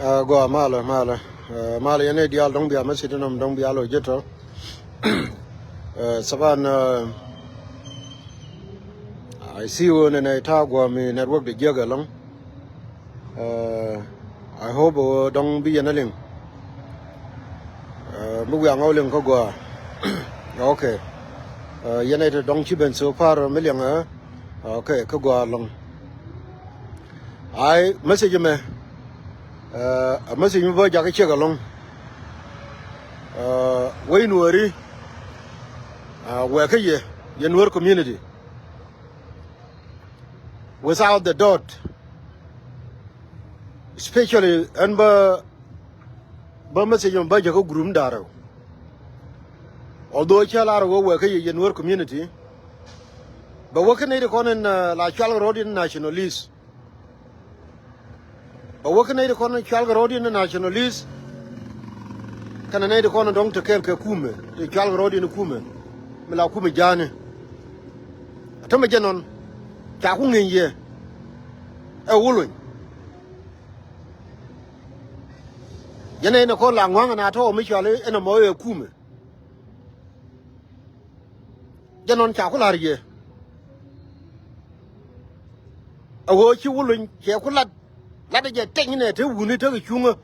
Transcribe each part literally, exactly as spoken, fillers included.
Ah, gua malä, malä. Ah, malä yɛn ɛ diaal dɔ̱ŋ bia message nɔm dɔ̱ŋ bia lo ji̱ tɔ. Ah, saban, ah, I see you nɛ nɛ ta gua mi network de jiäk ɛlɔ̱ŋ. Ah, I hope, ah, dɔ̱ŋ bi yɛn a liŋ. Ah, mi wiaŋ a wä liŋ kä gua. Okay. Ah, yɛn ɛ te dɔ̱ŋ ci ben so far mi liŋ, ah. Okay, kä gua lɔ̱ŋ. Ai, message mɛ, ah, a message mi bä jakä ciek ɛlɔ̱ŋ. Ah, wec Nuɔri, ah, wɛɛkä yɛ, yɛ Nuɔr community. Without the doubt, especially ɛn bä, bä message mɛ bä jakä group mi da̱rɛ. Although cä lar wä wɛɛkä yɛ, yɛ Nuɔr community, bɛ wä kä nɛy ti kɔn in, ah, la cual rɔɔd in nationalist. Bɛ wä kä nɛy ti kɔn cual kɛ rɔɔdiɛn ni nationalist. Kɛnɛ nɛy ti kɔn dɔ̱ŋ te kɛɛl kɛ kumɛ, ti cual kɛ rɔɔdiɛn ni kumɛ. Mi la kumɛ ja̱a̱ni. A tämɛ jɛ nɔn. Ca ku ŋeny yɛ. Ɛ Wuluny. Jɛ nɛy ni kɔn la ŋua̱ŋ na tɔ̱ mi cual i̱ ɛn ɛmɔ ɛ kumɛ. Jɛ nɔn ca ku la̱r yɛ. A ɣöö ci Wuluny cɛ ku lat, lat jɛ teny nɛ te wuni te kɛ cuŋä.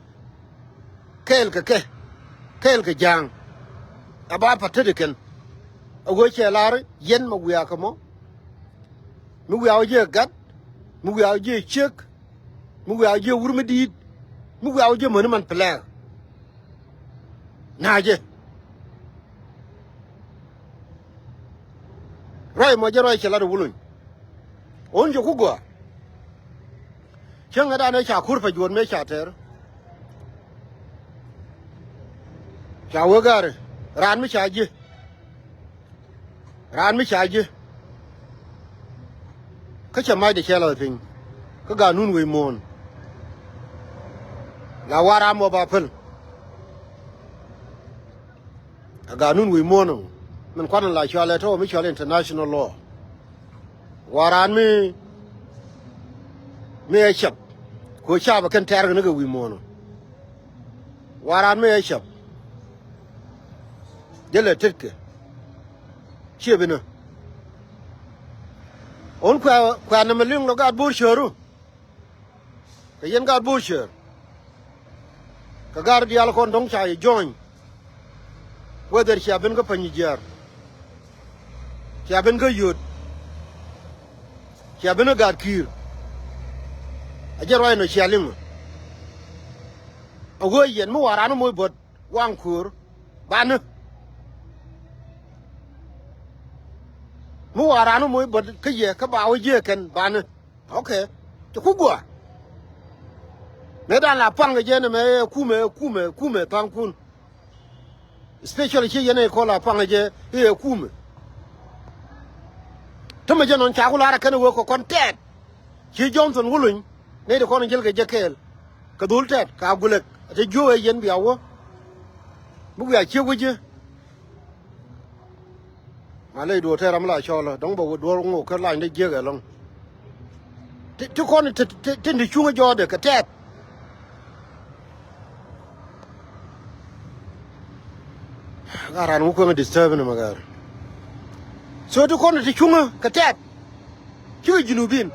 Kɛɛl kɛ kɛ, kɛɛl kɛ ja̱a̱ŋ. A ba pa̱t te di kɛn. A ɣöö cɛ la̱r yɛn mɛ wiaa kɛ mɔ. Mi wiaa wä jiɛ gat, mi wiaa wä jiɛ ciek, mi wiaa wä jiɛ wur mi di̱i̱t, mi wiaa wä jiɛ mäni man plɛɛk. Na̱a̱ jɛ. Ruac mɔ jɛ ruac cɛ lat ɛ Wuluny. Ɣän jɛ ku gɔaa. Cäŋ ɛ danɛ ca kur pɛ juɔ̱ɔ̱n mëë ca tɛr. Ca wee ga̱a̱ri raan mi ca ji̱. Raan mi ca ji̱. Kä cɛ macdɛ cɛ lath piny. Kä ganun wec muɔ̱ɔ̱n. La war ram mɔ ba päl. A ganun wec muɔ̱ɔ̱n ɔ. Min kuan la cual ɛ tɔ̱ mi cual international law. Waran mi, mi ɛ cäp. Kɛ ɣöö caapä kɛn tɛ̈r kɛ ni kɛ wi̱i̱ muɔ̱ɔ̱n ɔ. Waran mi ɛ cäp. Jälɛ tetkɛ. Ciɛ bi ni. Ɣän kuɛ, kuɛ nɛmɛ liŋ lɔ gaat bo̱o̱r cääru. Kɛ yɛn gaat bo̱o̱r cäär. Kɛ gaat diaal kɔn dɔ̱ŋ ca yɛ join. Whether cia ben kä Panyijiar, cia ben kä Yöt, cia ben kä Gatkiir. A jɛ ruac nɔ cia liŋ. A ɣöö yɛn mi waran moc bät waŋ köör banä. Mi waran moc bät kä yɛ kä ba wä jiɛ kɛn banä. Okay. Cɛ ku gua̱a̱. Mëë dan la paŋ kɛ jɛ nɛmɛ ɛ kumɛ, ɛ kumɛ, ɛ kumɛ tha̱a̱ŋkun. Especially ci yɛn ɛ kɔn la paŋ kɛ jɛ i̱ ɛ kumɛ. Tämɛ jɛ nɔn ca ku lar ɛ kɛn ɛ wee kɛ kɔn tɛɛt. Ci Johnson Wuluny nɛy ti kɔn jäl kɛ jɛ kɛɛl. Kɛ dhol tɛɛt ka gulɛk a te jiök ɛ yɛn bia wä. Mi wiaa ciek wä ji̱. Ma ley duɔ̱ɔ̱r tɛɛr ram la cɔɔlä dɔ̱ŋ bɛ wä duɔ̱ɔ̱r ŋok kä lany dee jiäk ɛlɔ̱ŋ. Ti, ti kɔn ti, ti, ti, ti cuŋä jɔɔdɛ kɛ tɛɛt. Gat ran wä kueŋä disturb ni ma gɛr. So ti kɔn ti cuŋä kɛ tɛɛt. Cikɛ Junubin.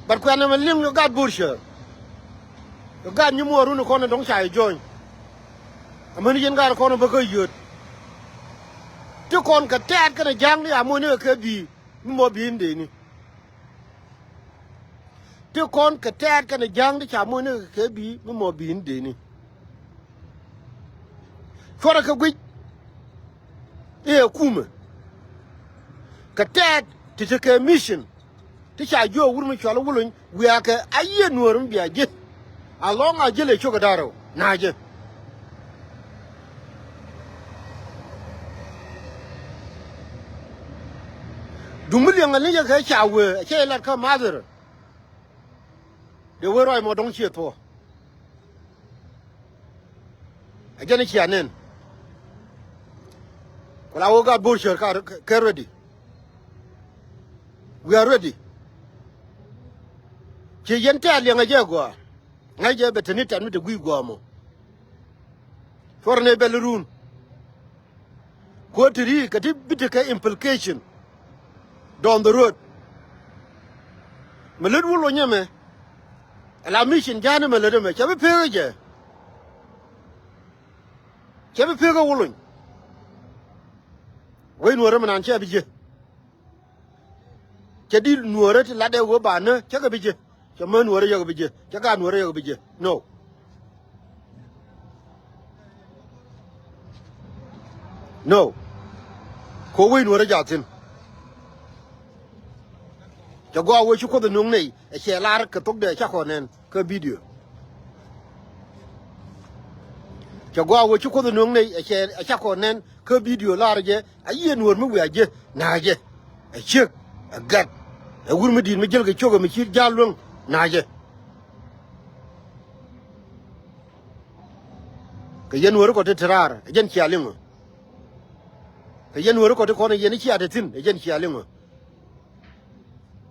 But kuɛn ɛmɛ liŋ kɛ gat bo̱o̱r cäär. Kɛ gat nyi muɔɔr run kɔn dɔ̱ŋ ca yɛ join. Amäni yɛn gaat kɔn bä kä Yöt. Ti kɔn kɛ tɛɛt kɛnɛ ja̱a̱ŋ ni a moc ni kɛ kɛ bi̱i̱ mi mɔ bi̱i̱ ni dee ni. Ti kɔn kɛ tɛɛt kɛnɛ ja̱a̱ŋ ti ca moc ni kɛ kɛ bi̱i̱ mi mɔ bi̱i̱ ni dee ni. Cuɔrɛ kɛ guic i̱ ɛ kumɛ. Kɛ tɛɛt ti te kɛ mission. Ti ca jiök wur mi cɔal Wuluny wiakɛ a yiëë nuäär mi bia ji̱. Alɔŋ a ji̱ lɛ cok ɛ da̱rɛw na jɛ. Duŋ mi liɛŋ ɛ ni jɛ kɛ ca wee cɛ lat kä mathir. Dee wee ruac mɔ dɔ̱ŋ ciɛ thuɔ̱ɔ̱. Ɛ jɛn i̱ cia nɛn. Ku la wä gaat Bo̱r Cär ka kɛ ready. We are ready. Ci yɛn tɛ̈t liɛŋɛ jɛ gɔaa. Ŋa̱c jɛ bɛ te ni tɛ̈t mi te gui̱i̱ gɔaa mɔ. Cuɔrɛ ni bɛl run. Kuäär ti ri̱i̱k kɛ ti bi tekɛ implication down the road. Mi lät Wuluny ɛmɛ. Ala mission ja̱a̱n ɛmɛ lät ɛmɛ cɛ bi pek jɛ. Cɛ bi pek ɛ Wuluny. Wec Nuäärä mi naan cɛ bi jiɛ. Cɛ di Nuäärä ti latdɛ ɣöö ba nä cä kɛ bi jiɛ. Cɛ män Nuäärä yɛ kɛ bi jiɛ. Cɛ gaat Nuäärä yɛ kɛ bi jiɛ. No. No. Ko wec Nuäärä jaathin. Cɛ gɔaa wee ci Kuoth ɛ nöŋ nɛy ɛ cɛ lar kɛ thokdɛ ca kɔn nɛn. Kä video. Cɛ gɔaa wee ci Kuoth ɛ nöŋ nɛy ɛ cɛ ɛ ca kɔn nɛn kä video lar jɛ a yiëë Nuäär mi wiaa jɛ na̱a̱ jɛ. Ɛ ciek ɛ gat ɛ wur mi di̱i̱t mi jäl kɛ ciök ɛ mi cir ja̱a̱l luäŋ na̱a̱ jɛ. Kɛ yɛn Nuäär kɔ ti te raar ɛ jɛn cia liŋ ɔ. Kɛ yɛn Nuäär kɔ ti kɔn ɛ yɛn i̱ cia te thi̱n ɛ jɛn cia liŋ ɔ.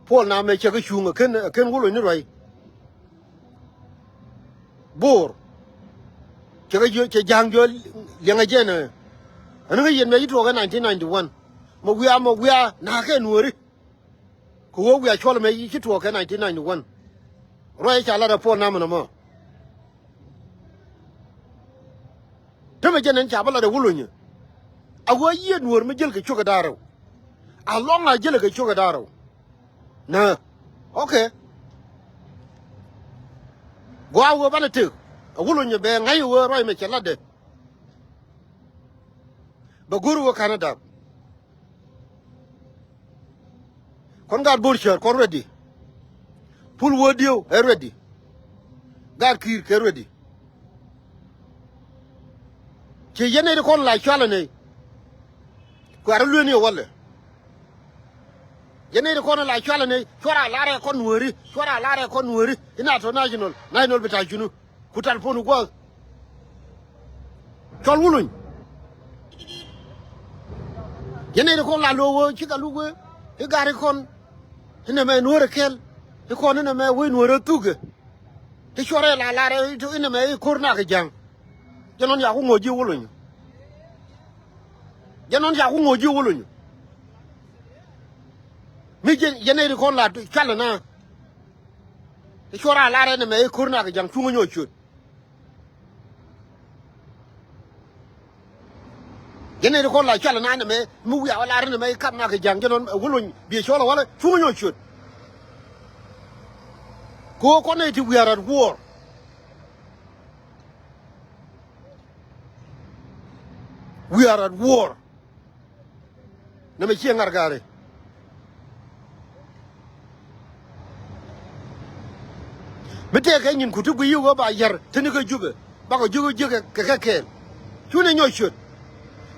Puɔl na mɛ cɛ kɛ cuŋ ɛ ken ɛ ken Wuluny ni ruac. Bo̱r. Cɛ kɛ jiö cɛ ja̱a̱ŋ jiö liɛŋɛ jɛn ɛ. Ɛn ŋäc yɛn mɛ ci tuɔɔk kɛ nineteen ninety-one. Mɛ wiaa mɛ wiaa na̱a̱ kɛ Nuääri. Kɛ ɣöö wiaa cuɔl mɛ ci tuɔɔk kɛ nineteen ninety-one. Ruac ca lat ɛ puɔl namɛ nɔmɔ. Tämɛ jɛn ɛn ca bä lat ɛ Wulunyä. A ɣöö yiëë Nuäär mi jäl kɛ cuɔ̱k ɛ da̱rɛw. A lɔŋ a jälɛ kɛ cuɔ̱k ɛ da̱rɛw. Nä. Okay. Gua̱a̱ wee banɛ tëk. A Wulunyä bɛ ŋa̱c wee ruac mɛ cɛ latdɛ. Bɛ go̱r wee ka̱n ɛ da̱p. Kɔn gaat Bo̱r Cär kɔn ready. Pul wee dieu ɛ ready. Gaat Ki̱i̱r kɛ ready. Ci yɛn nɛy ti kɔn la cualɛ nɛy. Kuɛ̈r lueeni ɛ walɛ. Yɛn nɛy ti kɔn la cualɛ nɛy cuarɛ a lar ɛ kɔn Nuääri cuarɛ a lar ɛ kɔn Nuääri. Ina tɔ national national bi ta̱a̱ cunu. Ku tal pon gua̱a̱th. Cɔl Wuluny. Yɛn nɛy ti kɔn la lo̱o̱k wee cikɛ luk wee i̱ ga̱r i̱ kɔn. Inɛ mɛ Nuäär ɛ kɛl i̱ kɔn inɛ mɛ wec Nuäär ɛ thukɛ. Ti cuɔrɛ la lar inɛ mɛ i̱ ko̱r nak i̱ ja̱ŋ. Jɛ nɔn yaku ŋo̱o̱c ji̱ Wuluny. Jɛ nɔn yaku ŋo̱o̱c ji̱ Wuluny. Mi jɛ jɛ nɛy ti kɔn la cualɛ na. Ti cuɔrɛ a lar inɛ mɛ i̱ ko̱r nak i̱ ja̱ŋ cuŋä nyɔk ciöt. Jɛn nɛy ti kɔn la cual ɛn an ɛmɛ mi wiaa wä lar ɛn ɛmɛ i̱ kat nak kɛ ja̱ŋ jɛn ɣän ɛ Wuluny biɛ cɔl ɛ walɛ cuŋ nyɔk ciöt. Kɛ ɣöö kɔn nɛy ti we are at war. We are at war. Nɛmɛ ciɛ ŋa̱r ga̱a̱ri. Mi tëëkɛ nyin ku ti guiy yi ɣöö ba yär teni kä Jubɛ bakɔ jiök jiök kɛ kɛ kɛɛl. Cunɛ nyɔk ciöt.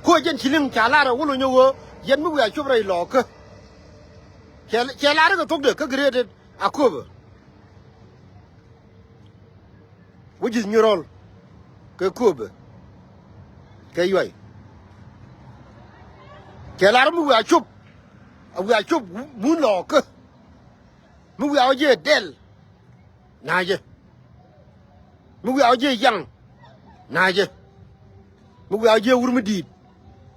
Kuɔ jɛn ci liŋ ca lar ɛ Wuluny ɛ ɣöö yɛn mi wiaa cop rɛy lɔɔkä. Cɛ lar kɛ thokdɛ kä Greater Akööbä. Which is Nyirɔl kɛ Kööbä kɛ Yuay. Cɛ lar mi wiaa cop a wiaa cop mun lɔɔkä. Mi wiaa wä jiɛ dɛl na̱a̱cä. Mi wiaa wä jiɛ yaŋ na̱a̱cä. Mi wiaa wä jiɛ wur mi di̱i̱t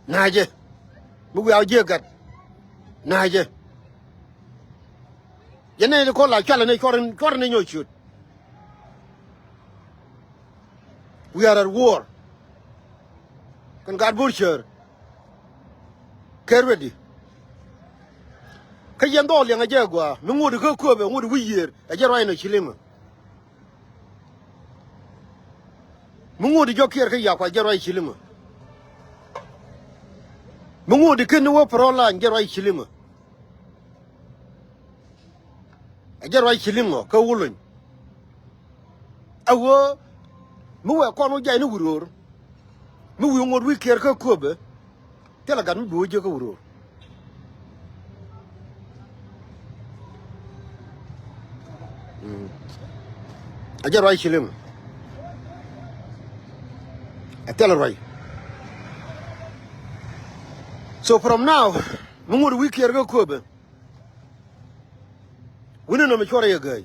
na̱a̱cä. Mi wiaa wä jiɛ gat na̱a̱cä. Jɛ nɛy ti kɔn la cualɛ ni cuɔr cuɔr ni nyɔk ciöt. We are at war. Kɛn gaat Bo̱r Cäär. Kɛ ready. Kä yɛn dhɔɔl liɛŋ ɛ jɛ agua mi ŋot kä Kööbä ŋot wi̱i̱ yiëër ɛ jɛ ruac nɔ ci liŋ ɔ. Mi ŋot jɔk kiɛɛr kä Yakua jɛ ruac ci liŋ ɔ. Mi ŋot kɛn ni wä pärɔl lany jɛ ruac ci liŋ ɔ. Ɛ jɛ ruac ci liŋ ɔ kä Wuluny. Ɛ ɣöö mi wëë kɔn wä jay ni Wuror. Mi wi̱i̱ ŋot wi̱i̱ kiɛɛr kä Kööbä. Thilɛ gat mi bi wä jiäk kä Wuror. Mm. Ɛ jɛ ruac ci liŋ ɔ. Ɛ thilɛ ruac. So from now, mi ŋot wi̱i̱ kiɛɛr kä kööbɛ, wi̱ni nɔmɔ cuɔrɛ yɛ gääy.